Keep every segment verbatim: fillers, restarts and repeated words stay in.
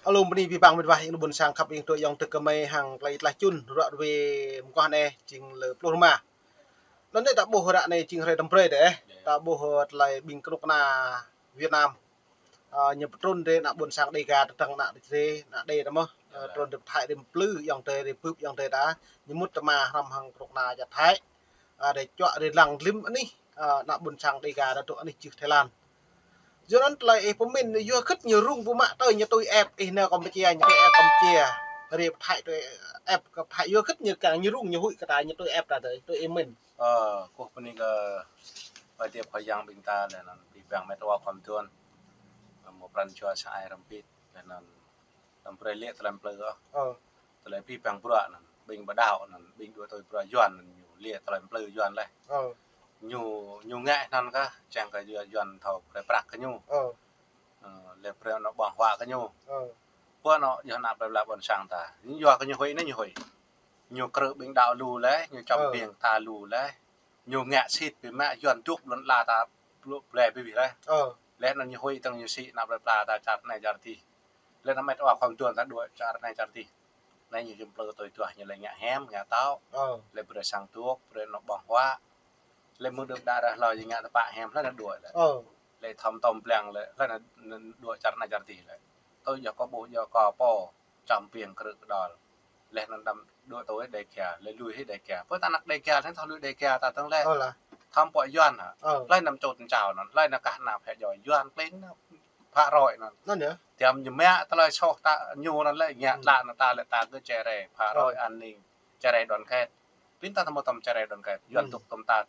Alum bơni abih bang met wa ƀing ƀôn sang khăp ƀing tui ayŏng adơi kơmơi hăng tơlơi tlaih čun ruă rơwe mơguah anai jing lơ pluh rơma. Anŭn anai ta ƀuh ră anai jing hrơi tơm brơi dêh. Ta ƀuh tơlơi ƀing kơnuk kơna Việt Nam. Ơ, ñu pơtrŭn rai ană ƀôn sang Đêga tơdang ană Đê, ană Đê ta mơ̆n. Ơ, trŭn rai pơthai rai mplư ayŏng adơi rai bưp ayŏng adơi ta. Ñu mŭt tơma hrŏm hăng kơnuk kơna čar Thái. Ơ, rai čuă rai lăng lĭm anih, ơ, ană ƀôn sang Đêga ta dŏ anih jưh Thái Lan. Yua anŭn tơlơi ih pơmĭn yua hơgĕt ñu rŭng pơmă tơi ñu tui ĕp ih nao Kampuchia, ñu tui ĕp Kampuchia. Rai pơthai tui ĕp kơ pơthai yua hơgĕt ñu kiăng ñu rŭng ñu huĭ kơ ta ñu tui ĕp ta tơi, tui ih mĭn. Ơ, kơkuh bơni kơ Ơi Adai Khua Yang ƀing ta laih anŭn abih bang met wa khua mơduôn. Mơ̆ pran jua sa ai rơmpit laih anŭn tơm brơi lĕ tơlơi mplư ôh. Ơ. Tơlơi abih bang bruă anŭn, ƀing ƀu đaŏ anŭn, ƀing đuaĭ tui bruă Yuan anŭn ñu lĕ tơlơi mplư Yuan laih. Ơ. Ñu, ñu ngă anŭn kah, čang kơ Yuan thâo brơi prăk kơ ñu. Ơ. Ơ, lĕ brơi anŏ ƀơ̆ng huă kơ ñu. Ơ. Pơ anŏ yơh ană plơi pla ƀôn sang ta. Ñu yua kơ ñu huĭ anai ñu huĭ. Ñu krư̆ ƀing đaŏ lu laih, ñu čăm ƀing ta lu laih. Ñu ngă sĭt biă mă Yuan dŏ lŏn ala ta blŭ blai bĭ bĭ laih. Ơ. Laih anŭn ñu huĭ tơ̆ng ñu sĭ ană plơi pla ta čar anai čar adih. Laih anŭn met wa khua mơduôn ta dŏ čar anai čar adih. Anai ñu jum plư tui duah ñu lĕ ngă hiam, ngă tŏ. Ơ. Lĕ brơi sang dŏ, brơi anŏ ƀơ̆ng huă. Lĕ mơ̆ng đưm đă ră hlâo ñu ngă tơpă hiam hlơi anŭn dŏ lĕ. Ơ. Lĕ thâo tơm ƀlăng lĕ, hlơi anŭn dŏ čar anai čar adih lĕ. Tui yua kơ ƀuh yua kơ pô, čăm ƀing krư̆ kơđŏl. Laih anŭn đăm dŏ tui Đêga, lĕ lui hĭ Đêga. Pơ ta ană Đêga, laih thâo lui Đêga ta tơ̆ng lĕ. Ơ lah. Thâo pô Yuan hă. Ơ. Laih anăm čut anŭn čao anŭn, laih anŭn kah ană phe djai Yuan plĕn anŭn, phă roi anŭn. Anŭn yơh. Tiăm ñu mă tơlơi soh ta ñu anŭn lĕ ngă tla anŭn ta lĕ ta kơ čơrai, phă roi an ninh, čơrai đoàn kết. Pin ta tơmâo tơm čơrai đoàn kết. Yuan dŏ tơm ta.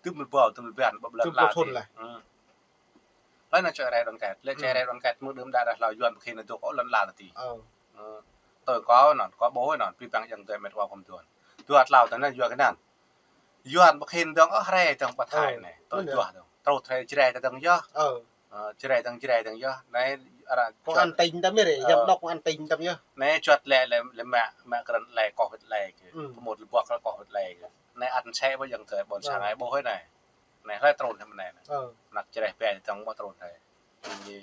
Tơm lĕ ƀâo, tơm lĕ ƀiăn, ƀơ̆ lŏn ala tơl. Laih anŭn čơrai đoàn kết. Lĕ čơrai đoàn kết mơ̆ng đưm đă ră hlâo Yuan pơkhin anŭn dŏ ôh lŏn ala tơl. Ơ. Ơ. Tui kâo anŭn, kâo ƀuh anŭn, abih bang ayŏng adơi met wa khua mơduôn. Dua tlâo tơ̆ng anŭn yua kơ anŭn. Yuan pơkhin dơ̆ng ôh hrơi dơ̆ng pơthai anai. Tui duah dơ̆ng. Truh hrơi Jrai ta dơ̆ng yơh. Ơ. Ơ, Jrai dơ̆ng, Jrai dơ̆ng yơh. Anai arăng công an tỉnh ta mơ̆ rĕ, giám đốc công an tỉnh ta yơh. Anai čuăt lĕ, lĕ, lĕ mă, mă krăn lĕ koh wĕt lĕ kơ. Pơmŭt lĕ ƀuăk lĕ koh wĕt lĕ kơ. Anai ăt sĕ ƀơi ayŏng adơi ƀôn sang ai ƀuh anai. Anai hlơi trŭn hĭ anai. Ơ. Ană Jrai pĕ dơ̆ng ƀu trŭn hĭ. Ñu.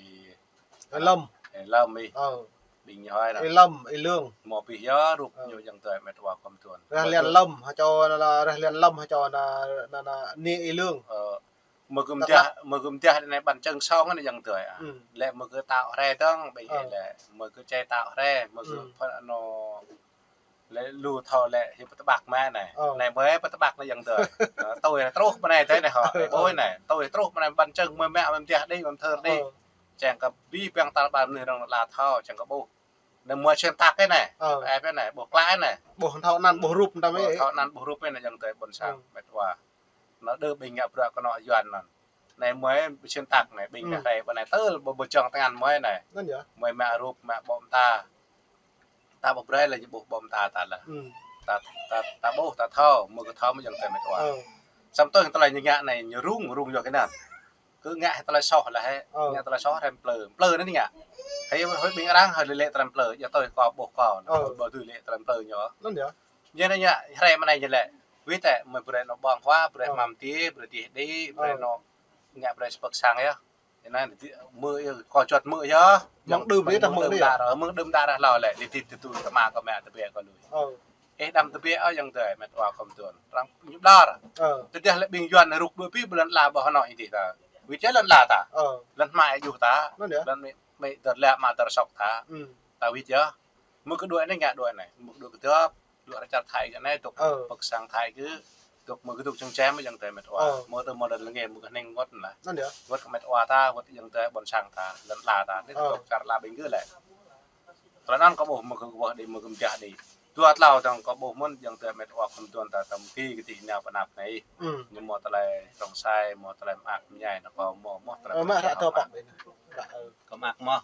Ê Lâm. Ê Lâm ih. Ơ. Ƀing ñu hơi anŭn. Ê Lâm, Ê Lương. Mơ̆ abih yơh rup ñu ayŏng adơi met wa khua mơduôn. Rah Lian Lâm, hơčô anŭn, Rah Lian Lâm, hơčô anŭn, anŭn, anŭn, anai Ê Lương. Ơ. Mơ̆ gơ̆m dah, mơ̆ gơ̆m dah anai ƀăn čơ̆ng song anai ayŏng adơi ah. Lĕ mơ̆ gơ̆ tao hrơi dơ̆ng, ƀing ih lĕ, mơ̆ gơ̆ čai tao hrơi, mơ̆ gơ̆ phơi anŭn. Lĕ lu thâo lĕ hĭ pơtơƀăk mơ̆ anai. Ơ. Anai mơ̆ pơtơƀăk anai ayŏng adơi. Ơ, tui truh mơ̆ anai tơl anai hŏ. Ơ, ơ. Ƀuh anai, tui truh mơ̆ anai ƀăn čơ̆ng mơ̆ mă mơ̆ dah đĭ, mơ̆ thơr đĭ. Ơ. Čang kơ abih bang tal ƀan mơnuih rŏng la thâo, čang kơ ƀuh. Anai mơ̆ xuyên tạc anai. Ơ. Ĕp anai, ƀuh klă anai. Ƀuh thâo anăn, ƀuh rup tơm ih. Ƀuh thâo anăn, ƀuh rup anai ayŏng adơi ƀôn sang. Ơ. Met wa. Anŭn đơ ƀing ngă bruă kơnŏ Yuan anŭn. Anai mơ̆ ƀu xuyên tạc anai, ƀing ngă hrơi ƀơi anai tơl ƀu ƀu čŏng tơngan mơ̆ anai. Anŭn yơh. Mơ̆ mă rup, mă ƀô̆ mơta. Ta ƀu brơi lĕ ñu ƀuh ƀô̆ mơta ta lah. Ta, ta, ta ƀuh, ta thâo, mơ̆ gơ̆ thâo mơ̆ ayŏng adơi met wa. Ơ. Samơ̆ tui tơlơi ñu ngă anai, ñu rŭng, rŭng yua kơ anŭn. Kơ ngă hĭ tơlơi soh lah hĕ. Ơ. Ngă tơlơi soh hrăm plư. Plư anai ngă. Hơi, hơi ƀing arăng hơi lĕ lĕ tơlơi plư, yua tui kâo ƀuh kâo. Ơ. Ƀu tui lĕ tơlơi plư ñu. Anŭn yơh. Ñu anai ngă, hrăm anai ñu lĕ. Wĭt tĕ, mơ̆ brơi anŏ ƀơ̆ng huă, brơi hmam ti, brơi dih đĭ, brơi anŏ ngă brơi sơpơ̆k sang yơh. Anai mơ̆ kâo čuăt mơ̆ yơh. Mơ̆ng đưm đă ră hlâo lĕ, lĕ tĭt tơdu tơma kơ mă tơbiă kơ lui. Ơ. Ih đăm tơbiă ôh ayŏng adơi met wa khua mơduôn. Arăng ñu ƀlŏr. Ơ. Tơdah lĕ ƀing Yuan rŭk đuaĭ pĭ ƀơi lŏn ala ƀơi anŏ adih ta. Wĭt čai lŏn ala ta. Ơ. Lŏn hmai ayuh ta. Anŭn yơh. Lŏn mĕ, mĕ dơr lĕ mă dơr sŏk ta. Ta wĭt yơh. Mơ̆ gơ̆ đuaĭ anai ngă đuaĭ anai. Mơ̆ gơ̆ đuaĭ kơdŏp. Đuaĭ rơčăt Thái kơ anai, dŏ pơ̆k sang Thái kơ, dŏ mơ̆ gơ̆ dŏ čơ̆ng čem ayŏng adơi met wa. Mơ̆ tơ mơ̆ đơ̆ng lĕ ngă mơ̆ gơ̆ hnĭng wơ̆t lah. Wơ̆t kơ met wa ta, wơ̆t ayŏng adơi ƀôn sang ta, lŏn ala ta, anai dŏ čar ala ƀing gơ̆ lĕ. Tơlơi anŭn kâo ƀuh mơ̆ gơ̆ wơ̆t đĭ, mơ̆ gơ̆ mơjah đĭ. Dua tlâo dơ̆ng kâo ƀuh mơ̆n ayŏng adơi met wa khua mơduôn ta tơm ki kơ tih nao pơ anăp anai. Ñu mơ̆ tơlơi rŏng sai, mơ̆ tơlơi mơak mơñai, anŭn kâo mơ̆ mơ̆ tơlơi mơak mơ̆. Kơ mă mơ̆.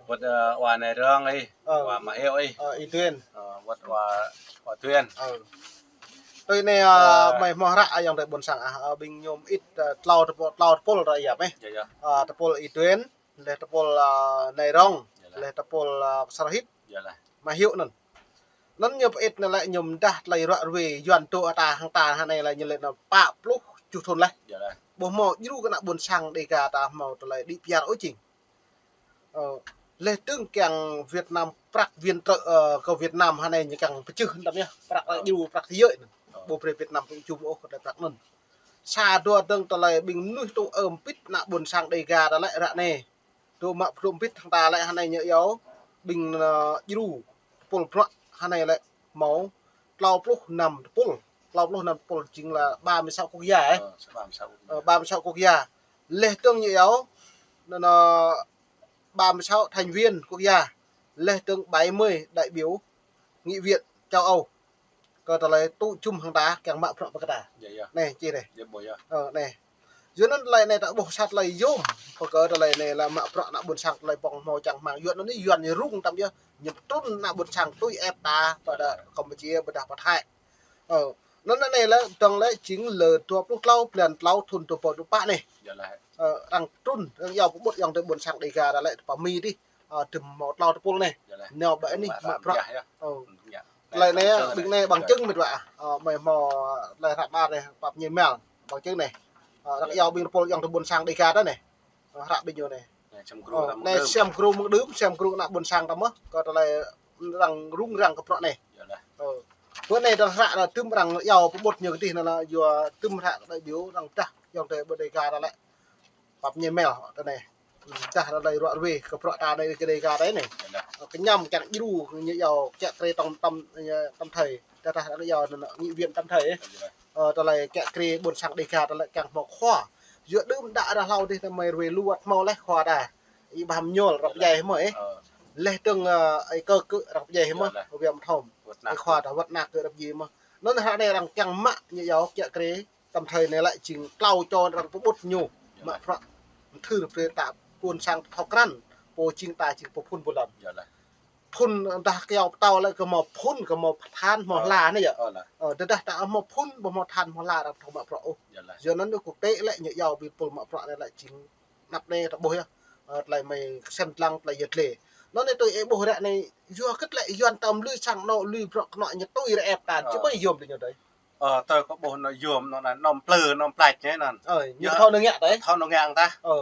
Wơ̆t, ơ, wa Nai Rong ih, wa Mă Hiu ih. Ơ, Y Tuyên. Ơ, wơ̆t wa, wa Tuyên. Ơ. Tui anai, ơ, mơi hmâo hră ayŏng adơi ƀôn sang ah, ơ, ƀing ñu mơit, ơ, tlâo tơpul, tlâo tơpul ră yap ih. Ơ, tơpul Y Tuyên, laih tơpul, ơ, Nai Rong, laih tơpul, ơ, Sar Hit. Mă Hiu anŭn. Anŭn ñu pơit anai lĕ ñu mơdah tơlơi ruă rơwe Yuan dŏ ta hăng ta hăng anai lĕ ñu lĕ anŭn pă pluh tơjuh thŭn laih. Ƀu hmâo djru kơ ană ƀôn sang Đêga ta hmâo tơlơi đĭ pơyar ôh jing. Ơ, Leh dơ̆ng kiăng Việt Nam prăk viện trợ, ơ, kơ Việt Nam hơnai ñu kiăng pơčeh tăm yơh. Prăk lĕ djru prăk thế giới anŭn. Ƀu brơi Việt Nam tŭ jum ôh kơ tơlơi prăk anŭn. Sa dua dơ̆ng tơlơi ƀing mơnuih tŭ ơm pĭt ană ƀôn sang Đêga ta lĕ ră anai. Tŭ mă pơdrŏm pĭt hăng ta lĕ hơnai ñu yua ƀing, ơ, djru tơpul bruă hơnai lĕ hmâo klâo pluh năm tơpul. Klâo pluh năm tơpul chính là ba mươi sáu quốc gia, ơ. Ơ, ba mươi sáu quốc gia. Ơ, ba mươi sáu quốc gia. Leh dơ̆ng ñu yua, anŭn, anŭn, ba mươi sáu thành viên quốc gia. Leh dơ̆ng bảy mươi đại biểu Nghị viện châu Âu. Kơ tơlơi tŭ jum hăng ta kiăng mă bruă pơ kơ ta. Anai, čih anai. Ơ, anai. Yua anŭn tơlơi anai ta ƀuh sa tơlơi yôm. Pơ kơ tơlơi anai lĕ mă bruă ană ƀôn sang tơlơi pŏng hmâo čang rơmang. Yua anŭn anai Yuan ñu rŭng tăm yơh. Ñu trŭn ană ƀôn sang tui ĕp ta, ƀôdah Campuchia, ƀôdah pơ Thái. Ơ, anŭn anai lĕ, dơ̆ng lĕ chính lơ dua pluh klâo, blan klâo, thŭn dua rơbâo dua pă anai. Ơ, arăng trŭn, arăng yua pơƀut ayŏng adơi ƀôn sang Đêga ta lĕ pơ Mi dih. Ơ, dŭm hmâo klâo tơpul anai. Nao ƀơi anih mă bruă. Ơ. Tơlơi anai, ƀing anai bằng chứng mĕt wa. Ơ, mơi hmâo tơlơi hră ƀar anai, pap ñe mel, bằng chứng anai. Ơ, arăng yua ƀing tơpul ayŏng adơi ƀôn sang Đêga ta anai. Ơ, hră ƀing ñu anai. Anai sem gru mơ̆ng đưm, sem gru ană ƀôn sang ta mơ̆n. Kơ tơlơi arăng rŭng răng kơ bruă anai. Ơ. Bơ anai tơlơi hră anŭn dŭm arăng yua pơƀut ñu kơdih anŭn lĕ yua dŭm hră kơ đại biểu arăng dah ayŏng adơi ƀôn Đêga ta lĕ. Pap ñe mel, tơ anai. Dah tơlơi ruă ruê, kơ bruă ta anai, kơ Đêga ta anai. Kơ ñăm kiăng djru, ñu yua kiă kriê tŏng tăm, ơ, tăm thời. Dah, dah, dah yua anŭn, anŭn, nghị viện tăm thời. Ơ, tơlơi kiă kriê ƀôn sang Đêga, tơlơi kiăng hmâo khua. Yua đưm đă ră hlâo dih ta mơi ruê lu wơ̆t hmâo leh khua ta. Ih ƀah mơñol răp djai hmâo, ơ. Leh dơ̆ng, ơ, ih kơ kơ răp djai hmâo, ruê mơthom. Ih khua ta wơ̆t anăk kơ răp djai hmâo. Anŭn hră anai arăng kiăng mă ñu yua kiă kriê tăm thời anai lĕ jing klâo čô arăng pơƀut ñu. Mă bruă. Mơthưr brơi ta ƀôn sang thâo krăn. Pô jing ta jing pô phŭn ƀu lăm. Phŭn dah kơyâo pơtâo lĕ kơ hmâo phŭn, kơ hmâo than, hmâo hla anai yơh. Ơ, tơdah ta hmâo phŭn, ƀu hmâo than, hmâo hla arăng thâo mă bruă ôh. Yua anŭn kơ quốc tế lĕ ñu yua ƀing tơpul mă bruă anai lĕ jing anăp anai ta ƀuh yơh. Ơ, tơlơi mơi sem lăng tơlơi yơh tlê. Anŭn anai tui ih ƀuh ră anai, yua kơ tơlơi Yuan tơm lui sang anŏ, lui bruă kơnŏ ñu tui rơ ĕp ta, či ƀai yôm tơ ñu tơi. Ơ, tơ kơ ƀuh anŭn yôm, anŭn anai, anŭn plư, anŭn plač anai anŭn. Ơ, ñu thâo anŭn ngă tơi. Thâo anŭn ngă ta. Ơ.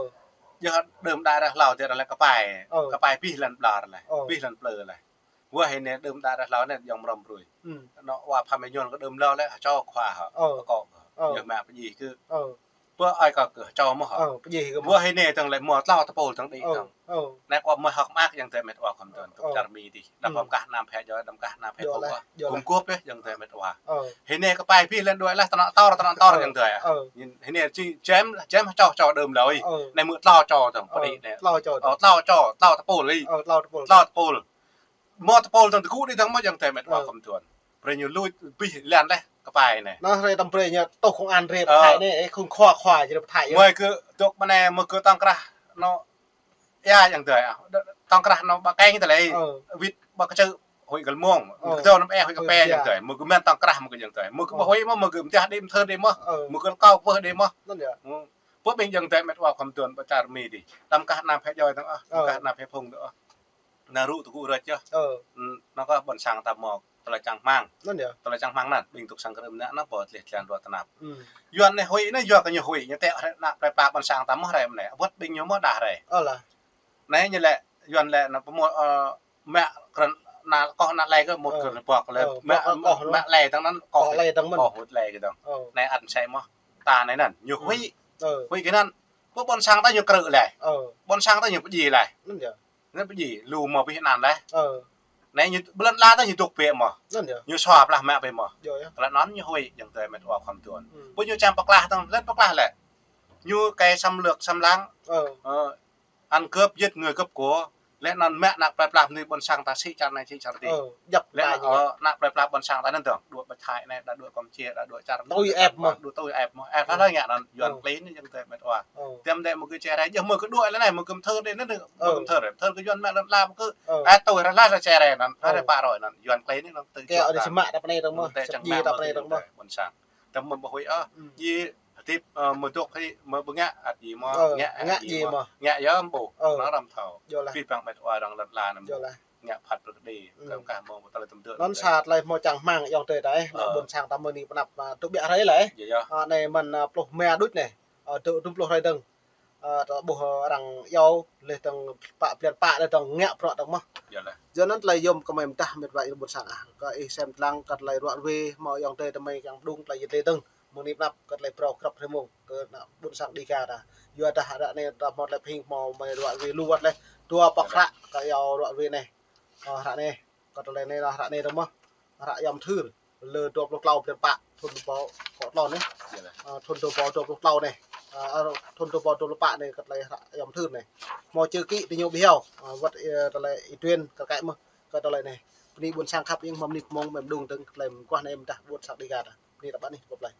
Yơh đưm đă ră hlâo tơlơi kơpai. Ơ. Kơpai pih lăn ƀlŏr lĕ. Ơ. Pih lăn plư lĕ. Wơ̆t hĭ anai đưm đă ră hlâo anai ayŏng mrŏm brui. Anŏ wa pha mơi ñuôn kơ đưm hlâo lĕ, čô khua hă. Ơ. Kơ kŏ. Ơ. Yơh mă pơjing kơ. Ơ. Pơ ai kơ kơ čô mơ̆ hă. Ơ, pơjing kơ mơ̆. Wơ̆t hĭ anai dơ̆ng lĕ hmâo klâo tơpul dơ̆ng đĭ dơ̆ng. Ơ. Anai kơ mơi hơ̆k mơak ayŏng adơi mĕt wa khŏm tuan. Kơ čar Mi dih. Đăm pơkah anăm phe joi, đăm pơkah anăm phe phung. Gum guôp yơh ayŏng adơi mĕt wa. Hĭ anai kơpai pih lăn đuaĭ leh tơnŏ tơr, tơnŏ tơr ayŏng adơi. Hĭ anai či čem, čem čô čô đưm hlâo. Anai mơ̆ klâo čô dơ̆ng, pơđĭ anai. Klâo čô. Ơ, klâo čô, klâo tơpul. Ơ, klâo tơpul. Klâo tơpul. Hmâo tơpul dơ̆ng tơgŭ đĭ dơ̆ng mơ̆ ayŏng adơi mĕt wa khŏm tuan. Brơi ñu lui pih lăn leh kơpai anai. Anŭn hrơi tăm brơi ñu tŭ công an hrơi pơthai anai, ơ, khung khua khua či pơthai yơh. Mơi kơ dŏ mơ̆ng anai, mơi kơ tŏng krah anŏ ia ayŏng adơi ah. Tŏng krah anŏ ƀă keng tơlơi. Ơ. Wĭt ƀă kơčơ huĭ kơ lơmông. Ơ. Kơdŏ anŏ ƀĕ huĭ kơ pĕ ayŏng adơi. Mơi kơ mơ̆n tŏng krah mơi kơ ayŏng adơi. Mơi kơ ƀu huĭ mơ̆, mơi kơ mơtiah đĭ mơthưr đĭ mơ̆. Ơ. Mơi kơ kâo kơ pơh đĭ mơ̆. Anŭn yơh. Pơ ƀing ayŏng adơi mơ̆t wa khŏm tuan pơ čar Mi dih. Đăm kah anăm phe joi dơ̆ng ah. Ơ. Đăm kah anăm phe phung dơ̆ng ah. Anŭn rŭ tơgŭ rơč yơh. Ơ. Anŭn kơ ƀôn sang ta hmâo tơlơi čang rơmang. Anŭn yơh. Tơlơi čang rơmang anŭn, ƀing dŏ sang krưm anŭn, anŭn pô tleh tleh dua tơnap. Yua anai huĭ anai, yua kơ ñu huĭ, ñu tĕ hrĕ ană plơi pla ƀôn sang ta mơ̆ hrĕ mơ̆ anai, wơ̆t ƀing ñu mơ̆ đah hrĕ. Ơ lah. Anai ñu lĕ, Yuan lĕ anŭn pơmô, ơ, mă krăn ană koh ană lĕ kơ mŭt krăn pŏk lĕ, mă, mă lĕ dơ̆ng anŭn koh lĕ dơ̆ng mơ̆n. Koh wơ̆t lĕ kơ dơ̆ng. Anai ăn sĕ mơ̆. Ta anai anŭn, ñu huĭ. Huĭ kơ anŭn. Pơ ƀôn sang ta ñu krư̆ lĕ. Ƀôn sang ta ñu pơjing lĕ. Anŭn yơh. Anai pơjing, lu mơ̆ pih anăn lĕ. Ơ. Anai ñu blan la ta ñu dŏ pĕ mơ̆. Anŭn yơh. Ñu sua plah mă pĕ mơ̆. Yơh, yơh. Tơlơi anŭn ñu huĭ ayŏng adơi mĕt wa khŏm tuan. Pơ ñu čang pơklah dơ̆ng, lĕ pơklah lĕ. Ñu kơ xâm lược, xâm lăng. Ơ. Ơ, ăn cướp, giết người, cướp của. Lĕ anŭn mă ană plơi pla mơnuih ƀôn sang ta sĭ čar anai sĭ čar dih. Ơ, djŏp lĕ anŭn, ơ, ană plơi pla ƀôn sang ta anŭn dơ̆ng. Đuaĭ ƀơi Thái anai, đa đuaĭ Campuchia, đa đuaĭ čar. Tui ĕp mơ̆. Đuaĭ tui ĕp mơ̆. Ĕp hloh lĕ ngă anŭn, Yuan klin ayŏng adơi mơ̆t wa. Tơm dĕ mơ̆ kơ čar rai, yơh mơ̆ kơ đuaĭ lĕ anai, mơ̆ kơ mơthơr dih anŭn, mơ̆ kơ mơthơr. Mơthơr kơ Yuan mă lŏn la mơ̆ kơ. Ơ. Ơ, tui rai lah čar rai anŭn, rai pă roi anŭn, Yuan klin anŭn tui čar. Kơ anai čang mă ta pơ anai dơ̆ng mơ̆, tơm mơ̆ ƀu huĭ ôh. Ƀôn sang. Tơm mơ̆ ƀu huĭ ôh. Ji hơdip, ơ, mơ̆ dŏ hĭ, mơ̆ ƀu ngă, ăt ji mơ̆, ngă, ngă ji mơ̆. Ngă yơh mơ̆ ƀu. Ơ. Anŭn răm thâo. Yơh lah. Pih păng mĕt wa arăng lŏn la anŭn. Yơh lah. Ngă phat brơi kơ đĭ, kơ kah mơ̆ng tơlơi tơm dơ̆. Anŭn sa tơlơi hmâo čang rơmang ayŏng adơi ta, ană ƀôn sang ta mơ̆ng anai pơ anăp, ơ, tŭ ƀiă hrơi lĕ. Yơh, yơh. Ơ, anai mơ̆n, ơ, pluh rơma đôč anai. Ơ, tŭ, tŭ pluh hrơi dơ̆ng. Ơ, ta ƀuh, ơ, arăng iâu, leh dơ̆ng pă blan pă, leh dơ̆ng ngă bruă dơ̆ng mơh. Yơh anŭn tơlơi yôm kơ mơi mơdah mĕt wa ƀuôn sang ah. Kơ ih sem lăng kơ tơlơi ruă ruê, hmâo ayŏng adơi tơmơi kiăng pơđung tơlơi yit lê dơ̆ng. Mơ̆ng anai pơanăp kơ tơlơi phrâo krăp rơmông kơ ană ƀuôn sang Dega ta. Yua dah ară anai ta hmâo tơlơi pơhing hmâo mơi ruă ruê lu wơ̆t leh. Dua pŏk hră kơ iâu ruă ruê anai. Ơ, hră anai. Kơ tơlơi anai lah hră anai dơ̆ng mơh. Hră iâu mơthưr. Lơ dua pluh klâo blan pă, thŭn rơbâo dua pluh klâo anai. Ơ, thŭn rơbâo dua pluh klâo anai. Ơ, thŭn rơbâo dua pluh pă anai kơ tơlơi hră iâu mơthưr anai. Hmâo chữ ký tơ ñu ƀiă. Ơ, wơ̆t, ơ, tơlơi ituên kơ kăi mơh. Kơ tơlơi anai. Bơni ƀuôn sang khăp ing hmâo mơnit mơ̆ng mơi pơđung dơ̆ng kơ tơlơi mơguah anai mơdah ƀuôn sang Dega ta. Bơni ta ƀă anih kơ plơi.